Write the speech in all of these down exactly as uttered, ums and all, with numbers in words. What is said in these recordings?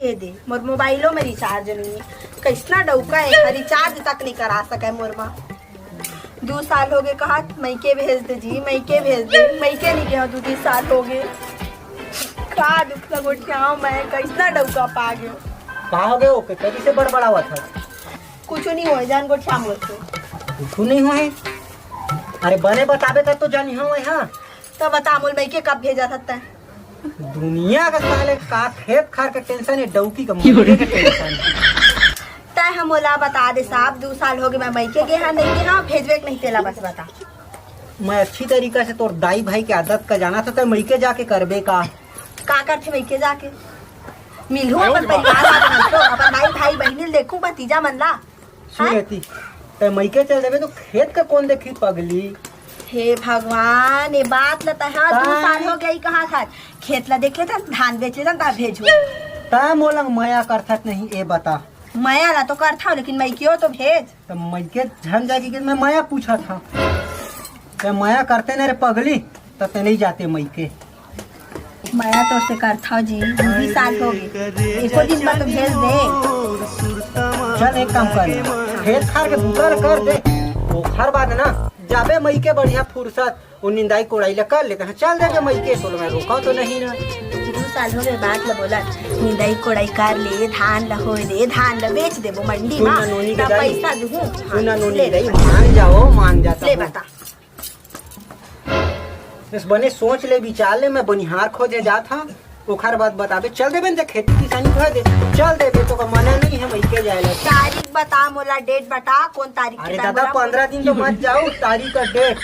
दे दे, मोर मोबाइलो में रिचार्ज नइ हे। कइसना डउका हे, रिचार्ज तक नइ करा सकय मोर मा। दू साल होगे कहत, "मइके भेज दे जी, मइके भेज दे।" मइके नइ गेंव, दू तीन साल होगे। का दुख ल गोठियावंव मैं, कइसना डउका पा गेंव। का होगे ओके? कइसे बड़बड़ावत हस? कुछु नइ होय, जान गोठिया मोर से। कुछु नइ होय? अरे बने बताबे तब तो जानिहंव मैं, हाँ। त बता मोला मइके कब भेजत हस तैं? दुनिया के साले का खेत खार के टेंशन हे, डउकी के मरे के टेंशन हे। तैं ह मोला बता दे साहब, दू साल होगे मैं मइके गे हंव, नइ गे हंव, भेजबे के नहीं तेला बस बता। मैं अच्छी तरीका से तोर दाई भाई के आदत का जानथंव, तैं मइके जाके करबे का? का करथे मइके जाके? मिलहूं अपन परिवार वाले मन से, अपन दाई भाई बहिनी ल देखहूं, भतीजा मन ला। सुन हाँ? लेती, तैं मइके चल देबे तो खेत का कोन देखही पगली? हे भगवान, ये बात ल तैं ह दू साल होगे कहत हस, खेत ला देख लेथन, धान बेच लेथन, त भेजहूं। तैं मोला मया करथस नहीं, ए बता। मया ला तो करथंव, लेकिन मइके तो भेज। त मइके झन जाके के मैं मया पूछत हंव। तैं मया करते न रे पगली, त तैं नइ जाते मइके। मया तोर से करथंव जी, दू साल होगे, एको दिन बर तो भेज दे। चल एक काम कर, खेत खार के बूता ल कर दे, ओखर बाद ना जाबे मइके बढ़िया फुरसत, ओ निंदाई कोड़ाई ल कर ले, तहां चल देबे मइके, तोला मैं रोकंव तो नहीं ना। दू साल होगे बात ल बोलत, निंदाई कोड़ाई कर ले, धान ल होय दे, धान ल बेच देबो मंडी मा, त पइसा दुहूं। सुन ना नोनी दाई, मान जाओ, मान जाता ले हूँ। बता। बस बने सोच ले, विचार ले, मैं बनिहार खोजे जात हंव, ओखर बाद बताबे। चल देबे न, खेती किसानी कर दे, चल देबे, तोका मना नइ हे मइके जाय ला। तारीख बता मोला, डेट बता, कोन तारीख के अरे दादा, पंद्रह दिन तो मत जाओ, तारीख का डेट।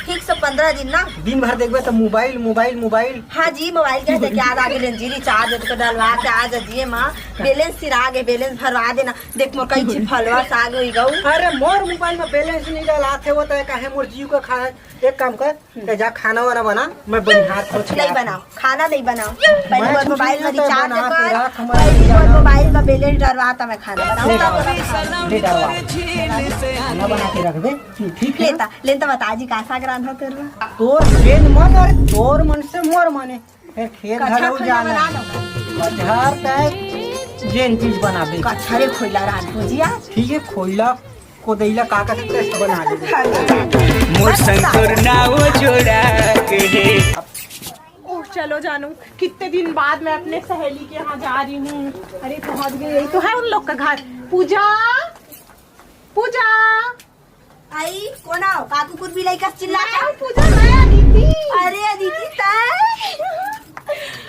ठीक से पंद्रह दिन ना। दिन भर देखबे त मोबाइल, मोबाइल, मोबाइल। हाँ जी, मोबाइल के देख के आज आगे लेन जी, रिचार्ज तो डलवा के आज जिए माँ, बैलेंस सिरा गे, बैलेंस भरवा देना। देख मोर कई झी फॉलोअर्स आ गई गऊ। अरे मोर मोबाइल में बैलेंस नहीं डलात हे, वो तो काहे मोर जियो का खाए। एक काम कर, ते जा खाना वाना बना, मैं बनिहार खोज के नहीं बनाओ, खाना नहीं बनाओ। पहले मोर मोबाइल में रिचार्ज कर, पहले मोर मोबाइल में बैलेंस डलवा, तब मैं खाना बनाऊँ। ले डलवा, खाना बना के रख दे। ठीक है। लेता लेता बता जी, का साग रांधा तेरे? तोर जेन मन और तोर मन से मोर मने। फिर खेत कटहर घलो खोइला जाना। बना लो। कटहर तय जेन चीज बनाबे। कटहरे खोइला रांध भुजिया। ठीक है, खोइला कोदैला का का टेस्ट बना ले। मोर संग तोर नाव जोड़ा के हे। ओह, चलो जानू, कितने दिन बाद मैं अपने सहेली के यहाँ जा रही हूँ। अरे पहुँच गई, यही तो है उन लोग का घर। पूजा, पूजा। आई, कोन आओ? का कुकुर बिलाई कस चिल्ला? मैं हूँ पूजा, मैं अदिति। अरे अदिति, तय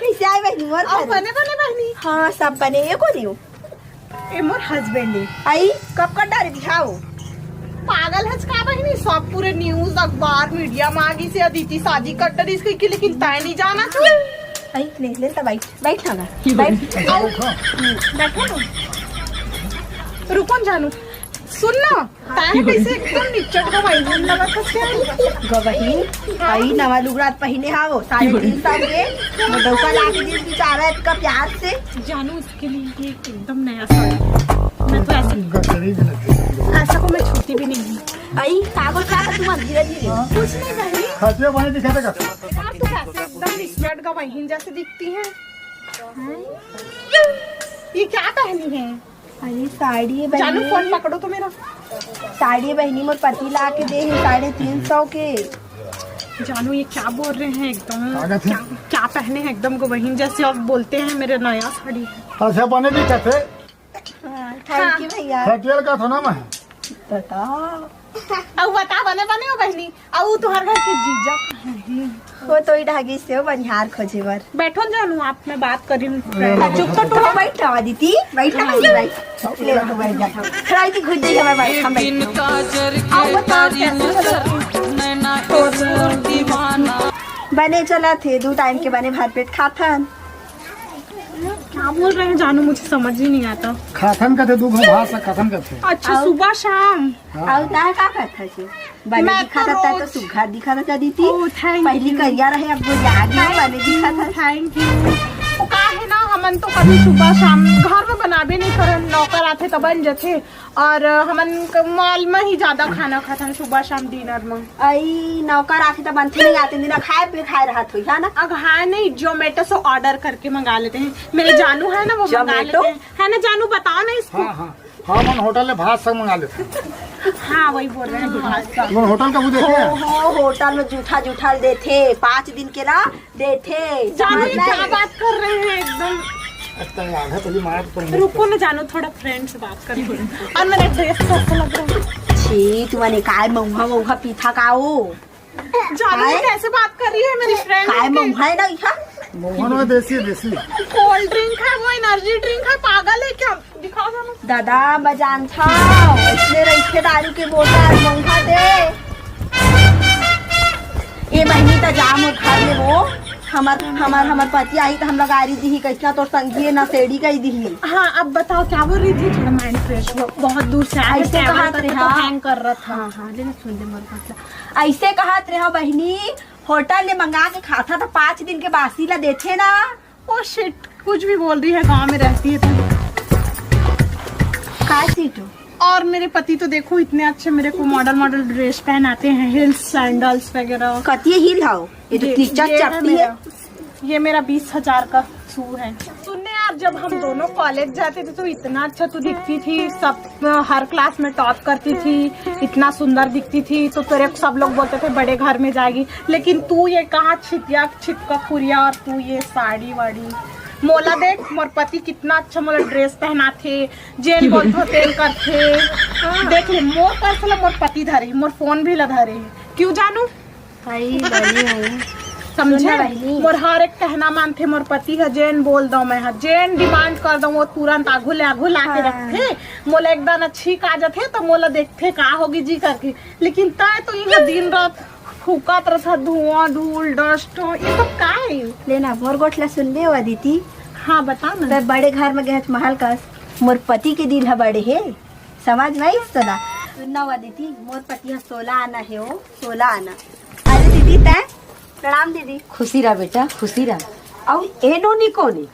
कैसे आए बहनी मोर? बने बने बहनी। हाँ, सब बने। ये कोन हे? ए मोर हस्बैंड हे। आई, कब कर डारे दिखाओ? पागल हच का बहनी? सब पूरे न्यूज, अखबार, मीडिया में आगी से अदिति शादी कर डरिस कहिके, लेकिन तय नहीं जाना तू। आई, ले ले, तब बैठ, बैठ ना, बैठ। बैठो ना। रुको न जानू, सुन ना। ताहे कैसे एकदम निचट गवाही मन लगा था क्या? गवाही? आई नवा लुगरात पहिने हावो, साढ़े तीन सौ के। वो डौका लाके दिस बिचारा इतका प्यार से। जानू, इसके लिए ये एकदम नया साड़ी। मैं तो ऐसे, ऐसा को मैं छूती भी नहीं हूँ। आई, पागल का था तुम धीरे धीरे। कुछ नहीं बहनी। खटिया बने दिखा दे का? यार, तू कैसे एकदम निचट गवाही जैसे दिखती है? ये क्या पहनी है? अरे साड़ी हे जानू, बहिनी। फोन पकड़ो तो मेरा। साड़ी हे बहिनी, मोर पति ला के दे हे साढ़े तीन सौ के। जानू, ये क्या बोल रहे हैं एकदम? क्या, क्या पहने हैं एकदम गवहिन जैसे, और बोलते हैं मेरे नया साड़ी है। अच्छा, बने दिखत हे। हाँ, thank you भैया। खटिया का था ना मैं। बताओ। अब बता, बने बने हो बहनी? अउ तुहर घर के जीजा? वो तो ही ढागी से हो बनिहार खोजे बर। बैठो न जानू, आप, मैं बात कर रही हूँ। चुप तो टूटो। बैठ ना दीदी, बैठ ना दीदी, बैठ। ले, बैठ जा। खड़ा होके घुस जाइए हमारे बाइक, हम बैठ। अब बताओ कैसे? बने चला थे, दो टाइम के बने भर पेट खाथन। क्या बोल रहे हैं जानू, मुझे समझ ही नहीं आता। खाथन कथे, दू घास खाथन कथे। अच्छा, सुबह शाम। हाँ। अउ ताहे का करत हस? बने मैं दिखत तो हस, तैं तो रोज सुग्घर दिखत हस, अदिति। Oh, thank you। पहिली करिया रहे, अब गोरिया गे, बने दिखत हस। Thank you। वो का है ना, हम हम तो कभी सुबह शाम घर में बनाबे नहीं करन, नौकर आथे त बन जथे। और हमन क-, मॉल में ही ज्यादा खाना खाथन सुबह शाम डिनर में। अई, नौकर आथे त बनथे नहीं, आते दिन खाए पिए खाए रहत होई, है ना? अब हाँ नहीं, जोमेटो से ऑर्डर करके मंगा लेते हैं। मेरे जानू है ना, वो मंगा लेते हैं, है ना जानू? बताओ ना इसको। हाँ, हाँ, हाँ, मन होटल ले भात सब मंगा लेते हैं। हाँ, वही बोल रहे हैं, भात सब। मन होटल का वो देखे हैं? हो, होटल में जूठा जूठा देथे, पाँच दिन के ला देथे। जानू, ये क्या बात कर रहे हैं एकदम। रुको ना जानू, थोड़ा फ्रेंड से बात कर। और मेरा ड्रेस कैसा लग रहा है? छी, तुम्हारे काय मऊहा मऊहा पीथा का हो? जानू, ये कैसे बात कर रही है मेरी फ्रेंड? काय मऊहा है ना इहा? मऊहा ना, देसी, देसी। कोल्ड ड्रिंक है वो, एनर्जी ड्रिंक है, पागल है क्या? दिखाओ जानू। दादा, मैं जानता हूँ, इसने रखे दारू के बोतल, मऊहा दे। ए बहिनी, त जा मोर घर में वो, हमर, हमर, हमर पति आही त हमला गारी दिही, कैसना तोर संगी नशेड़ी कही दिही। हाँ, अब बताओ क्या बोल रही थी? थोड़ा माइंड फ्रेश हो, बहुत दूर से आए, ऐसे कहा तो हैंग कर रहा था। हाँ, हाँ, ले ना, सुन ले मोर बात। ऐसे कहत रहे हो बहिनी, होटल ले मंगा के खाता था, पाँच दिन के बासी ला देथे ना। ओ शिट, कुछ भी बोल रही है, गांव में रहती है तो। का सीटू? और मेरे पति तो देखो, इतने अच्छे मेरे को मॉडल मॉडल ड्रेस पहनाते हैं, हील्स, सैंडल्स वगैरह। कतिये हील हाओ? ये तो ये, कीचड़ ये है चपटी है। मेरा, ये मेरा बीस हजार का शू है। सुनने यार, जब हम दोनों कॉलेज जाते थे तो इतना अच्छा तू दिखती थी, सब, हर क्लास में टॉप करती थी, इतना सुंदर दिखती थी, तो तेरे को सब लोग बोलते थे बड़े घर में जाएगी, लेकिन तू ये कहाँ छितिया छिपका खुरिया और तू ये साड़ी वाड़ी। मोला देख, मोर पति कितना अच्छा मोला ड्रेस पहनाथे, जेन बोलथो तेन करथे। देख ले, मोर पर्स ला मोर पति धरे, मोर फोन भी ला धरे। क्यों जानू? भाई, बनी हूँ। समझे? सुन ना बहिनी। मोर हर एक कहना मानथे मोर पति ह, जेन बोल दो मैं ह, जेन डिमांड कर दो, वो तुरंत आघू ले आघू ला के हाँ। रखथे। मोला एक दाना छींक आ जथे तो मोला देखथे का होगी जी करके। लेकिन तय तो इहाँ दिन रात फूकत रहत धुआं, धूल, डस्ट, ये सब का है? लेना, मोर गोठ ला सुनबे ओ अदिति। हाँ, बता ना। तय बड़े घर में गए महल कस, मोर पति के दिल ह बड़े हे, समझ में आइस तोला? सुन ना ओ अदिति, मोर पति ह सोलह आना हे, ओ सोलह आना। अरे दीदी, तय? प्रणाम दीदी। खुशी रह बेटा, खुशी रह। अउ ए नोनी कोन ए?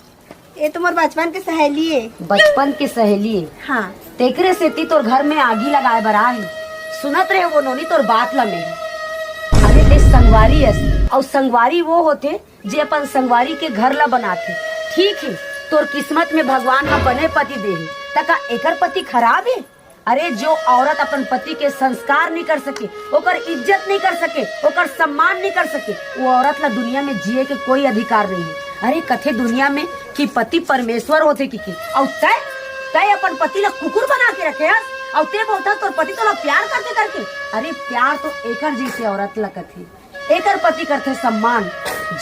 ए तो मोर बचपन के सहेली ए। बचपन के सहेली ए? हाँ। तेकरे सेती तोर घर में आगी लगाए बर आए हे। सुनत रहे वो नोनी तोर बात ला में। अरे ते संगवारी अस, अउ संगवारी वो होथे जे अपन संगवारी के घर ला बनाथे। ठीक हे, तोर किस्मत में भगवान ह बने पति दे हे, त का एकर पति खराब हे? अरे, जो औरत अपन पति के संस्कार नहीं कर सके, ओकर इज्जत नहीं कर सके, ओकर सम्मान नहीं कर सके, वो औरत ला दुनिया में जिए के कोई अधिकार नहीं है। अरे, कथे दुनिया में कि पति परमेश्वर होथे कि, कि। अउ तय, तय अपन पति ला कुकुर बना के रखे हस, अउ ते बोलता तोर पति तोला प्यार करथे करके। अरे, प्यार तो एकर जैसे औरत ला कथे, एकर पति करथे सम्मान।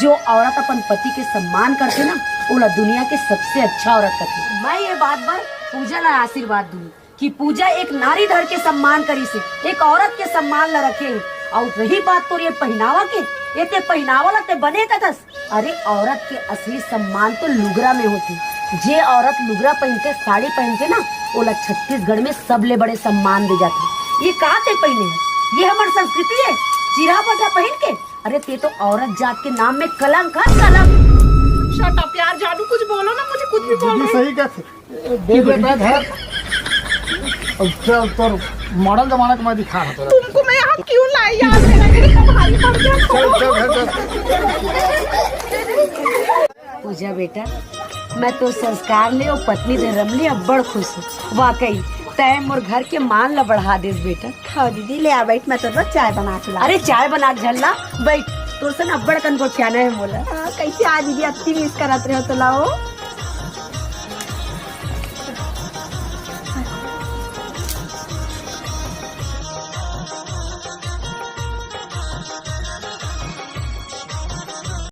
जो औरत अपन पति के सम्मान करथे ना, ओला दुनिया के सबसे अच्छा औरत कथे। मैं ये बात बर पूजा ला आशीर्वाद दूँ कि पूजा एक नारी धर के सम्मान करिस हे, एक औरत के सम्मान ला रखे हे। अउ रही बात तोर ये पहिनावा के, ये ते पहिनावा ला ते बने कथस। अरे, औरत के असली सम्मान तो लुगरा में होथे। जे औरत लुगरा पहिनथे, साड़ी पहिनथे ना, ओला छत्तीसगढ़ में सबले बड़े सम्मान दे जाथे। ये का ते पहिने हे? ये हमर संस्कृति हे, चिरहा फटहा पहिन के? अरे, ते तो औरत जात के नाम में कलंक हे, कलंक। Shut up यार, जानू कुछ बोलो ना, मुझे कुछ भी बोल दीदी रहे। सही कहत हे। दे बेटा, धर। अब चल, तोर मॉडल जमाना के मैं दिखा रहा तोला। तुमको मैं यहाँ क्यों लाई यार, मेरा, मेरे को भारी पड़ गया। चल, चल, घर चल। पूजा बेटा, मैं तोर संस्कार ले अउ पत्नी धर्म ले अब्बड़ खुश हूँ। वाकई, तैं मोर घर के मान ला बढ़ा देस बेटा। हाँ दीदी, ले आ बैठ, मैं तोर बर चाय बना के ला। अरे, चाय बना के झन ला, बैठ। तोर सन अब्बड़ कन गोठियाना हे मोला। हाँ, कैसे आ दीदी, अत्ती मिस करत रहे हो तो लाओ।